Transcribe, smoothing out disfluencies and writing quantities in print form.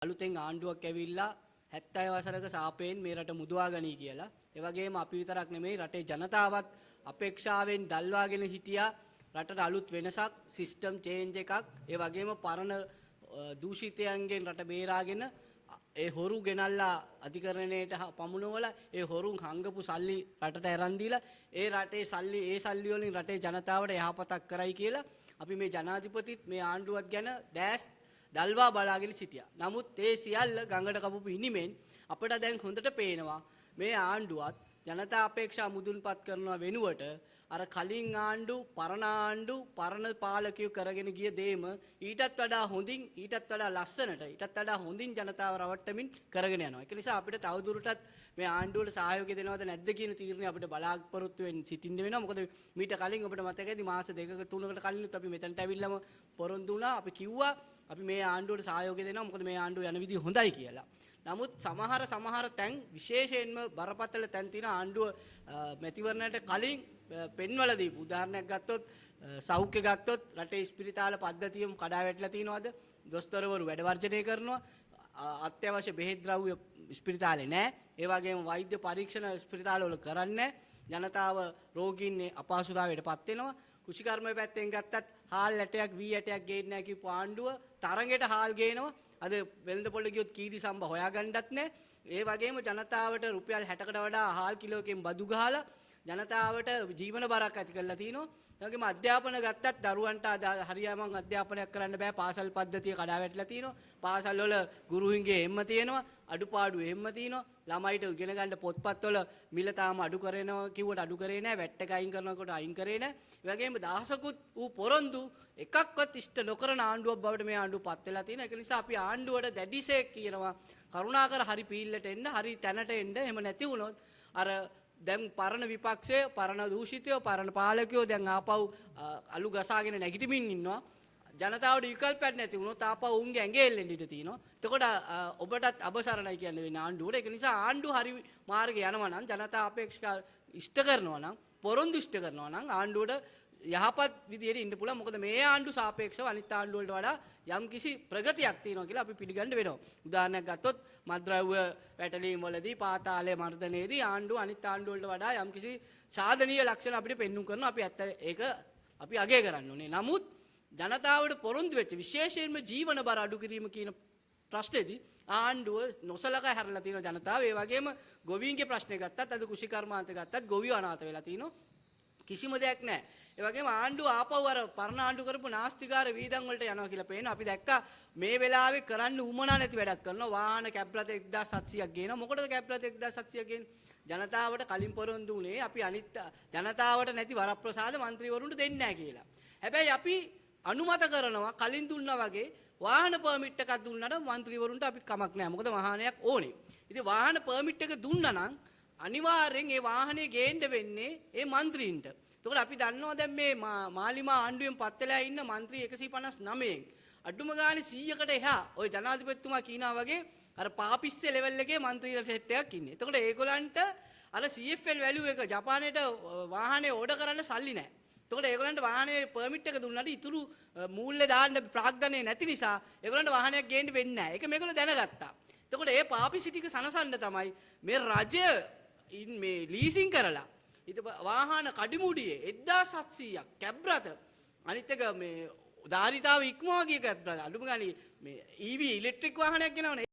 අලුතෙන් ආණ්ඩුවක් ඇවිල්ලා 70 වසරක සාපයෙන් මේ රට මුදවා ගනී කියලා. ඒ වගේම අපි විතරක් නෙමෙයි, රටේ ජනතාවත් අපේක්ෂාවෙන් දල්වාගෙන හිටියා රටට අලුත් වෙනසක්, සිස්ටම් චේන්ජ් එකක්. ඒ වගේම පරණ දූෂිතයන්ගෙන් රට බේරාගෙන ඒ හොරු ගෙනල්ලා අධිකරණයට පමුණුවලා, ඒ හොරුන් හංගපු සල්ලි රටට අරන් දීලා, ඒ රටේ සල්ලි, ඒ සල්ලි වලින් රටේ ජනතාවට යහපතක් කරයි කියලා අපි මේ ජනාධිපතිත් මේ ආණ්ඩුවත් ගැන දෑස් දල්වා බලාගෙන සිටියා. නමුත් ඒ සියල්ල ගඟට කපපු ඉනිමෙන් අපට දැන් හොඳට පේනවා මේ ආණ්ඩුවත් ජනතා අපේක්ෂා මුදුන්පත් කරනවා වෙනුවට අර කලින් ආණ්ඩු, පරණ ආණ්ඩු, පරණ පාලකයෝ කරගෙන ගිය දේම ඊටත් වඩා හොඳින්, ඊටත් වඩා ලස්සනට, ඊටත් වඩා හොඳින් ජනතාව රවට්ටමින් කරගෙන යනවා. ඒක නිසා අපිට තවදුරටත් මේ ආණ්ඩුවට සහයෝගය දෙනවද නැද්ද කියන තීරණය අපිට බලාපොරොත්තු වෙන්න සිටින්න වෙනවා. මොකද මීට කලින් ඔබට මතක ඇති, මාස 2ක 3කට කලිනුත් අපි මෙතනට ඇවිල්ලාම පොරොන්දු වුණා. අපි කිව්වා අපි මේ ආණ්ඩුවට සහයෝගය දෙනවා, මොකද මේ ආණ්ඩුව යන විදිය හොඳයි කියලා. නමුත් සමහර සමහර තැන්, විශේෂයෙන්ම බරපතල තැන් තියෙන ආණ්ඩුව මැතිවරණයට කලින් පෙන්වලා දීපු. උදාහරණයක් ගත්තොත්, සෞඛ්‍ය ගත්තොත්, රටේ ඉස්පිරිතාල පද්ධතියම කඩා වැටලා තිනවද? දොස්තරවරු වැඩ වර්ජනය කරනවා. අත්‍යවශ්‍ය බෙහෙත් ද්‍රව්‍ය ඉස්පිරිතාලේ නෑ. ඒ වගේම වෛද්‍ය පරීක්ෂණ ඉස්පිරිතාලවල කරන්නේ නෑ. ජනතාව, රෝගීන් අපහසුතාවයට පත් වෙනවා. කෘෂිකර්ම පැත්තෙන් ගත්තත්, හාල් ඇටයක් වී ඇටයක් ගේන්නේ නැහැ කියපු ආණ්ඩුව තරඟෙට හාල් ගේනවා. අද වෙළඳ පොළ ගියොත් කීරි සම්බ හොයාගන්නත් නෑ. ඒ වගේම ජනතාවට රුපියල් 60කට වඩා හාල් කිලෝකින් බදු ගහලා ජනතාවට ජීවන බරක් ඇති කරලා තිනවා. ඒ වගේම අධ්‍යාපන ගත්තත්, දරුවන්ට අද හරියම අධ්‍යාපනයක් කරන්න බෑ. පාසල් පද්ධතිය කඩා වැටිලා තිනවා. පාසල් වල ගුරුහිඟේ එහෙම්ම තියෙනවා. අඩුපාඩු එහෙම්ම තියෙනවා. ළමයිට ඉගෙන ගන්න පොත්පත් වල මිල තාම අඩු කරනවා කිව්වට අඩු කරේ නෑ. වැට් එක අයින් කරනකොට අයින් කරේ නෑ. ඒ වගේම දහසකුත් වූ පොරොන්දු එකක්වත් ඉෂ්ට නොකරන ආණ්ඩුවක් බවට මේ ආණ්ඩුව පත් වෙලා තියෙනවා. ඒක නිසා අපි ආණ්ඩුවට දැඩිසේ කියනවා, කරුණාකර හරි පීල්ලට එන්න, හරි තැනට එන්න. එහෙම නැති වුණොත් අර දැන් පරණ විපක්ෂය, පරණ දූෂිතයෝ, පරණ පාලකයෝ දැන් ආපහු අලු ගසාගෙන නැගිටිමින් ඉන්නවා. ජනතාවට විකල්පයක් නැති වුණොත් ආපහු උන්ගේ ඇඟේ එල්ලෙන්න ඉඩ තියෙනවා. එතකොට ඔබටත් අබසරණයි කියන්න වෙන ආණ්ඩුවට. ඒක නිසා ආණ්ඩුව හරි මාර්ගේ යනවා නම්, ජනතා අපේක්ෂා ඉෂ්ට කරනවා නම්, පොරොන්දු ඉෂ්ට කරනවා නම්, ආණ්ඩුවට යහපත් විදියට ඉන්න පුළුවන්. මොකද මේ ආණ්ඩු සාපේක්ෂව අනිත් ආණ්ඩු වලට වඩා යම්කිසි ප්‍රගතියක් තියෙනවා කියලා අපි පිළිගන්න වෙනවා. උදාහරණයක් ගත්තොත්, මත්ද්‍රව්‍ය වැටලීම් වලදී, පාතාලය මර්ධනයේදී ආණ්ඩුව අනිත් ආණ්ඩු වලට වඩා යම්කිසි සාධනීය ලක්ෂණ අපිට පෙන්නුම් කරනවා. අපි ඇත්ත ඒක අපි අගය කරන්න ඕනේ. නමුත් ජනතාවට පොරොන්දු වෙච්ච විශේෂයෙන්ම ජීවන බර අඩු කිරීම කියන ප්‍රශ්නේදී ආණ්ඩුව නොසලකා හැරලා තියෙන ජනතාව. ඒ වගේම ගොවීන්ගේ ප්‍රශ්නේ ගත්තත්, අද කෘෂිකර්මාන්ත ගත්තත් ගොවියෝ අනාථ වෙලා තිනවා. කිසිම දෙයක් නැහැ. ඒ වගේම ආණ්ඩුව ආපහු අර පරණ ආණ්ඩු කරපු නාස්තිකාර වීදම් වලට යනවා කියලා පේනවා. අපි දැක්කා මේ වෙලාවේ කරන්න උවමනා නැති වැඩක් කරනවා. වාහන කැබ් රථ 1700ක් ගේනවා. මොකටද කැබ් රථ 1700ක් ගේන්නේ? ජනතාවට කලින් පොරොන්දු වුණේ අපි අනිත් ජනතාවට නැති වරප්‍රසාද මන්ත්‍රීවරුන්ට දෙන්නේ නැහැ කියලා. හැබැයි අපි අනුමත කරනවා කලින් දුන්නා වගේ වාහන පර්මිට් එකක් දුන්නාට මන්ත්‍රීවරුන්ට අපි කමක් නැහැ. මොකද වාහනයක් ඕනේ. ඉතින් වාහන පර්මිට් එක දුන්නා නම් අනිවාර්යෙන් ඒ වාහනේ ගේන්න වෙන්නේ ඒ මන්ත්‍රීන්ට. එතකොට අපි දන්නවා දැන් මේ මාලිමා ආණ්ඩුවෙන් පත් වෙලා ඉන්න මන්ත්‍රී 159න් අඩුම ගානේ 100කට එහා ඔය ජනාධිපතිතුමා කියනා වගේ අර පාපිස්සේ ලෙවල් එකේ මන්ත්‍රීලා සෙට් එකක් ඉන්නේ. එතකොට ඒගොල්ලන්ට අර CFL value එක ජපානයට වාහනේ ඕඩර් කරන්න සල්ලි නැහැ. එතකොට ඒගොල්ලන්ට වාහනේ පර්මිට් එක දුන්නාට ඉතුරු මූල්‍ය දාන්න ප්‍රාග්ධනය නැති නිසා ඒගොල්ලන්ට වාහනයක් ගේන්න වෙන්නේ නැහැ. ඒක මේගොල්ලෝ දැනගත්තා. එතකොට ඒ පාපිසි ටික සනසන්න තමයි මේ රජය ඉන් මේ ලීසින් කරලා ඊට වාහන කඩිමුඩියේ 1700ක් කැබ් රථ, අනිත් එක මේ ධාරිතාව ඉක්මවා ගිය කැබ් රථ, අඩුම ගානේ මේ EV ඉලෙක්ට්‍රික් වාහනයක් ගෙනවනේ.